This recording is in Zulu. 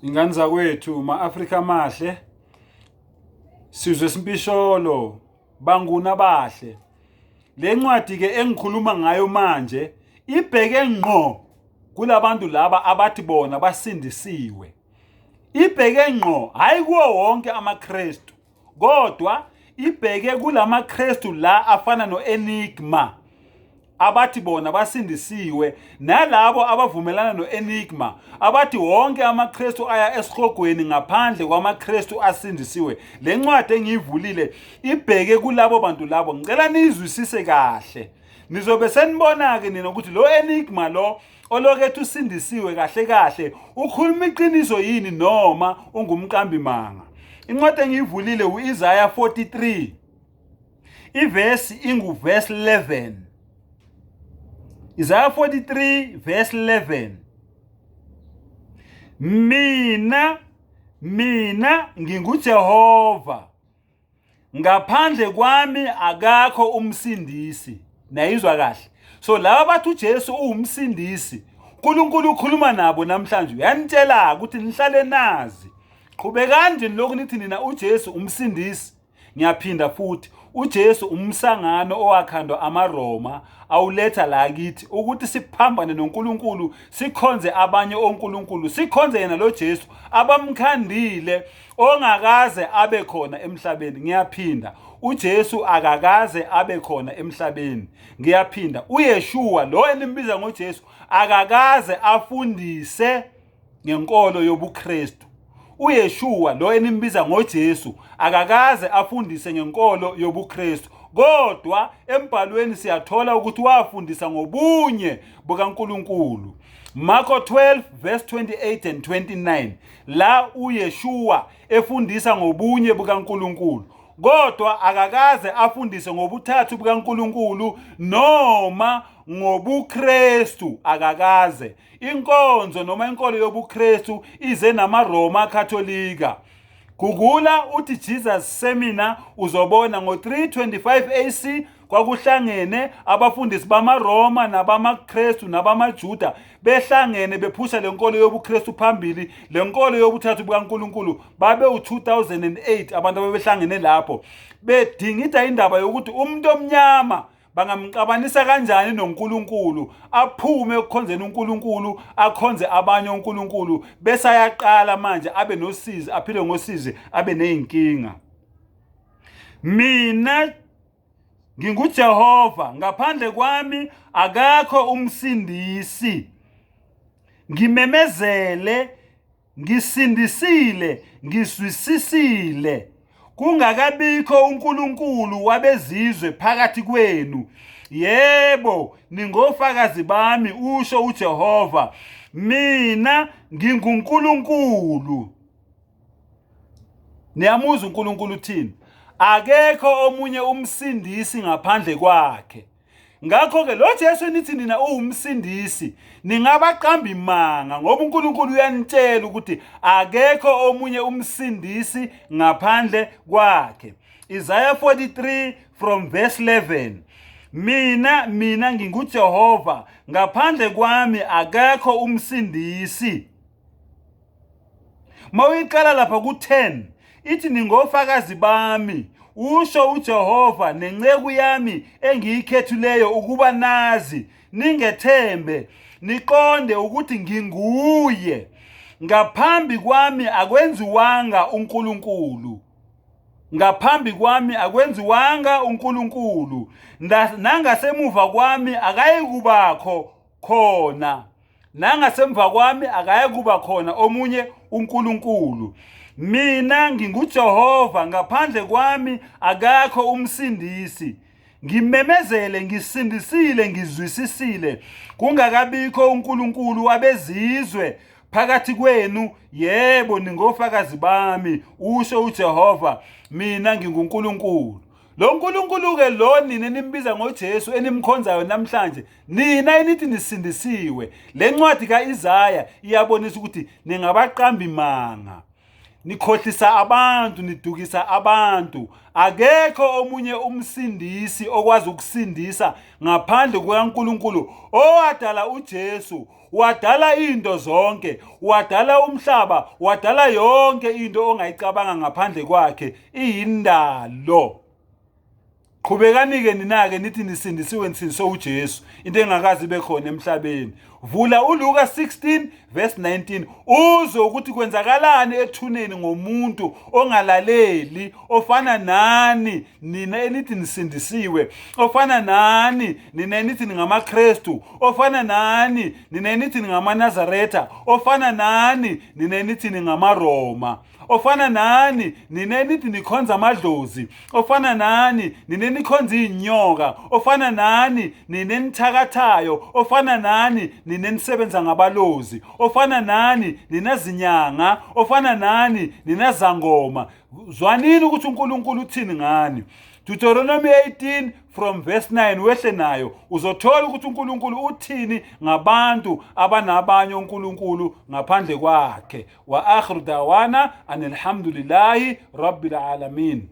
Ingane zakwethu, ma-Afrika amahle, sizwe simpisholo, banguna abahle. Le ncwadi ke engikhuluma ngayo manje ibheke ngqo kulabantu laba abathi bona basindisiwe. Ibheke ngqo hayi kuwo wonke amaKristu. Kodwa ibheke kulamaKristu la afana noEnigma abathi bona basindisiwe nalabo abavumelana noEnigma abathi wonke amaKristu aya esihogweni ngaphandle kwamaKristu asindisiwe. Le ncwadi engiyivulile ibheke kulabo bantu labo. Ngicela niyizwisise kahle. Nizobe senibona-ke nina ukuthi lo Enigma lo olokethi usindisiwe kahle kahle ukhuluma iqiniso yini noma ungumqambi manga. Incwadi engiyivulile u-Isaya 43 ivesi ingu-verse 11. Isaya 43 verse 11. Mina nginguJehova, ngaphandle kwami akakho umsindisi. Nayizwa kahle? So laba bathi uJesu uwumsindisi, uNkulunkulu ukhuluma nabo namhlanje, uyanitshela ukuthi nihlale nazi. Qhubekani nje nilokhu nithi nina uJesu umsindisi. Ngiyaphinda futhi, uJesu umsangano owakhandwa amaRoma awuletha la kithi ukuthi siphambane noNkulunkulu, sikhonze abanye onkulunkulu, sikhonze yena lo Jesu abamkhandile ongakaze abe khona emhlabeni. Ngiyaphinda, uJesu akakaze abe khona emhlabeni. Ngiyaphinda, uYeshua lo enimbiza ngoJesu akakaze afundise ngenkolo yobuKristu. uYeshua lo enimbiza ngoJesu akakaze afundise ngenkolo yobuKristu, kodwa embhalweni siyathola ukuthi wafundisa ngobunye bukaNkulunkulu. Marko 12 verse 28 and 29, la uYeshua efundisa ngobunye bukaNkulunkulu, kodwa akakaze afundise ngobuthathu bukaNkulunkulu noma ngobuKristu, akakaze. Inkonzo noma inkolo yobuKristu ize namaRoma Katolika. Gugula uthi Jesus Seminar, uzobona ngo-325 AC kwakuhlangene abafundisi bamaRoma nabamaKristu nabamaJuda behlangene bephusha lenkolo yobuKristu phambili, lenkolo yobuthathu bukaNkulunkulu. Babe u-2008 abantu ababehlangene lapho bedingida indaba yokuthi umuntu omnyama bangamxabanisa kanjani noNkulunkulu, aphume ekukhonzeni uNkulunkulu akhonze abanye onkulunkulu, bese ayaqala manje abe nosizi, aphile ngosizi, abe nezinkinga. Mina nginguJehova, ngaphandle kwami akakho umsindisi. Ngimemezele, ngisindisile, ngizwisisile, kungakabikho uNkulunkulu wabezizwe phakathi kwenu. Yebo, ningofakazi bami, usho uJehova. Mina nginguNkulunkulu. Niyamuzwa uNkulunkulu uthini? Akekho omunye umsindisi ngaphandle kwakhe. Ngakho-ke lo Jesu enithi nina uwumsindisi, ningabaqambi manga, ngoba uNkulunkulu uyanitshela ukuthi akekho omunye umsindisi ngaphandle kwakhe. Isaiah 43 from verse 11. Mina nginguJehova, ngaphandle kwami akekho umsindisi. Mawuyiqala lapha ku-10 ithi ningofakazi bami, usho uJehova, nenceku yami engiyikhethileyo ukuba nazi, ningethembe, niqonde ukuthi nginguye. Ngaphambi kwami akwenziwanga uNkulunkulu. Ngaphambi kwami akwenziwanga uNkulunkulu, nangasemuva kwami akayikubakho khona. Nangasemva kwami akayekuba khona omunye uNkulunkulu. Mina nginguJehova, ngaphandle kwami akakho umsindisi. Ngimemezele, ngisindisile, ngizwisisile, kungakabikho uNkulunkulu wabezizwe phakathi kwenu. Yebo, ningofakazi bami, usho uJehova. Mina nginguNkulunkulu. Lo Nkulunkulu-ke lo nina enimbiza ngoJesu enimkhonzayo namhlanje, nina enithi nisindisiwe, le ncwadi ka-Isaya iyabonisa ukuthi ningabaqambi manga. Nikhohlisa abantu, nidukisa abantu. Akekho omunye umsindisi okwazi ukusindisa ngaphandle kukaNkulunkulu owadala uJesu, wadala into zonke, wadala umhlaba, wadala yonke into ongayicabanga ngaphandle kwakhe, iyindalo. Qhubekani-ke nina-ke nithi nisindisiwe, nisindiswe uJesu, into engakaze ibe khona emhlabeni. Vula uLuka 16 verse 19 uzwe ukuthi kwenzakalani ethuneni ngomuntu ongalaleli, ofana nani nina enithi nisindisiwe, ofana nani nina enithi ningamaKristu, ofana nani nina enithi ningamaNazaretha, ofana nani nina enithi ningamaRoma, ofana nani nina enithi nikhonza amadlozi, ofana nani nina nikhonza iy'nyoka, ofana nani nina enithakathayo, ofana nani nina enisebenza ngabalozi, ofana nani nina zinyanga, ofana nani nina zangoma. Zwanini ukuthi uNkulunkulu uthini ngani. Deuteronomy 18 from verse 9 wehle nayo, uzothola ukuthi uNkulunkulu uthini ngabantu abanabanye onkulunkulu ngaphandle kwakhe. Wa akhiru dawana anilhamdulillahi rabbil alamin.